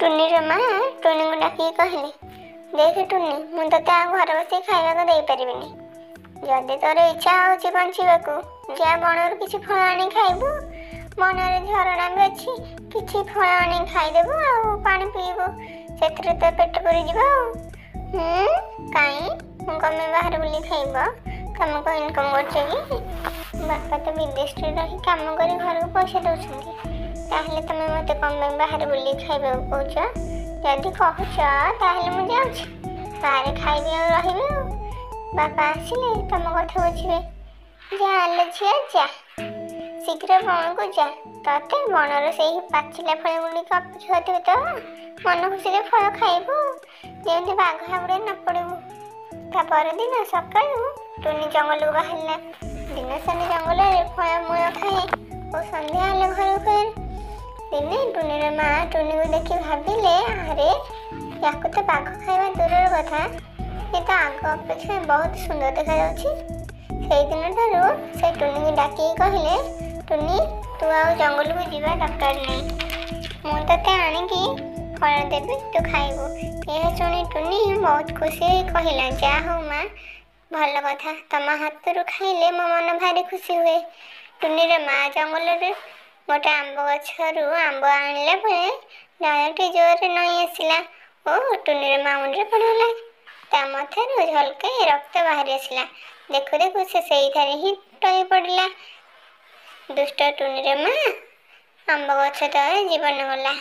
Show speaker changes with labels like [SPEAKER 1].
[SPEAKER 1] ଟୁନିର ମା ଟୁନିକୁ ଡାକିକି କହିଲେ, ଦେଖେ ଟୁନି, ମୁଁ ତତେ ଆଉ ଘରେ ବସି ଖାଇବାକୁ ଦେଇପାରିବିନି। ଯଦି ତୋର ଇଚ୍ଛା ହେଉଛି ବଞ୍ଚିବାକୁ, ଯା ବଣରୁ କିଛି ଫଳ ଆଣି ଖାଇବୁ। ବଣରେ ଝରଣା ବି ଅଛି, କିଛି ଫଳ ଆଣି ଖାଇଦେବୁ ଆଉ ପାଣି ପିଇବୁ, ସେଥିରେ ତୋ ପେଟ ପୁରିଯିବ। ଆଉ କାଇଁ, ମୁଁ କଣ ପାଇଁ ବାହାରେ ବୁଲି ଖାଇବ? ତମେ କଣ ଇନକମ୍ କରୁଛ କି? ବାପା ତ ବିଦେଶରେ ରହି କାମ କରି ଘରକୁ ପଇସା ଦେଉଛନ୍ତି, ତାହେଲେ ତମେ ମୋତେ କଣ ପାଇଁ ବାହାରେ ବୁଲି ଖାଇବାକୁ କହୁଛ? ଯଦି କହୁଛ ତାହେଲେ ମୁଁ ଯାଉଛି ବାହାରେ ଖାଇବି ଆଉ ରହିବି, ଆଉ ବାପା ଆସିଲେ ତମ କଥା ବୁଝିବେ। ଯା ଲୋ ଝିଅ, ଯା ଶୀଘ୍ର ବଣକୁ ଯା। ତତେ ବଣର ସେଇ ପାଚିଲା ଫଳ ଗୁଡ଼ିକ ଅପେକ୍ଷା କରିଥିବେ, ତ ମନ ଖୁସିରେ ଫଳ ଖାଇବୁ, ଯେମିତି ବାଘ ହାବୁଡ଼େ ନ ପଡ଼ିବୁ। ତା ପରଦିନ ସକାଳୁ ଟୁନି ଜଙ୍ଗଲକୁ ବାହାରିଲା। ଦିନ ସାରା ଜଙ୍ଗଲରେ ଫଳମୂଳ ଖାଏ ଓ ସନ୍ଧ୍ୟା ହେଲେ ଘରକୁ ଫେରେ। ଦିନେ ଟୁନିର ମା ଟୁନିକୁ ଦେଖି ଭାବିଲେ, ଆରେ ୟାକୁ ତ ବାଘ ଖାଇବା ଦୂରର କଥା, ଏ ତ ଆଗ ଅପେକ୍ଷା ବହୁତ ସୁନ୍ଦର ଦେଖାଯାଉଛି। ସେଇଦିନଠାରୁ ସେ ଟୁନିକୁ ଡାକିକି କହିଲେ, ଟୁନି, ତୁ ଆଉ ଜଙ୍ଗଲକୁ ଯିବା ଦରକାର ନାହିଁ, ମୁଁ ତତେ ଆଣିକି ଫଳ ଦେବି, ତୁ ଖାଇବୁ। ଏହା ଶୁଣି ଟୁନି ବହୁତ ଖୁସି ହୋଇ କହିଲା, ଯାହା ହଉ ମା, ଭଲ କଥା, ତମ ହାତରୁ ଖାଇଲେ ମୋ ମନ ଭାରି ଖୁସି ହୁଏ। ଟୁନିର ମା ଜଙ୍ଗଲରେ ଗୋଟେ ଆମ୍ବ ଗଛରୁ ଆମ୍ବ ଆଣିଲା ବେଳେ ଡାଳଟି ଜୋରରେ ନଇଁ ଆସିଲା ଓ ଟୁନିର ମା ମୁଣ୍ଡରେ ପଡ଼ିଗଲା। ତା ମଥାରୁ ଝଲକାଏ ରକ୍ତ ବାହାରି ଆସିଲା। ଦେଖୁ ଦେଖୁ ସେ ସେଇଠାରେ ହିଁ ଟଳି ପଡ଼ିଲା। ଦୁଷ୍ଟ ଟୁନିର ମା ଆମ୍ବ ଗଛ ତଳେ ଜୀବନ ଗଲା।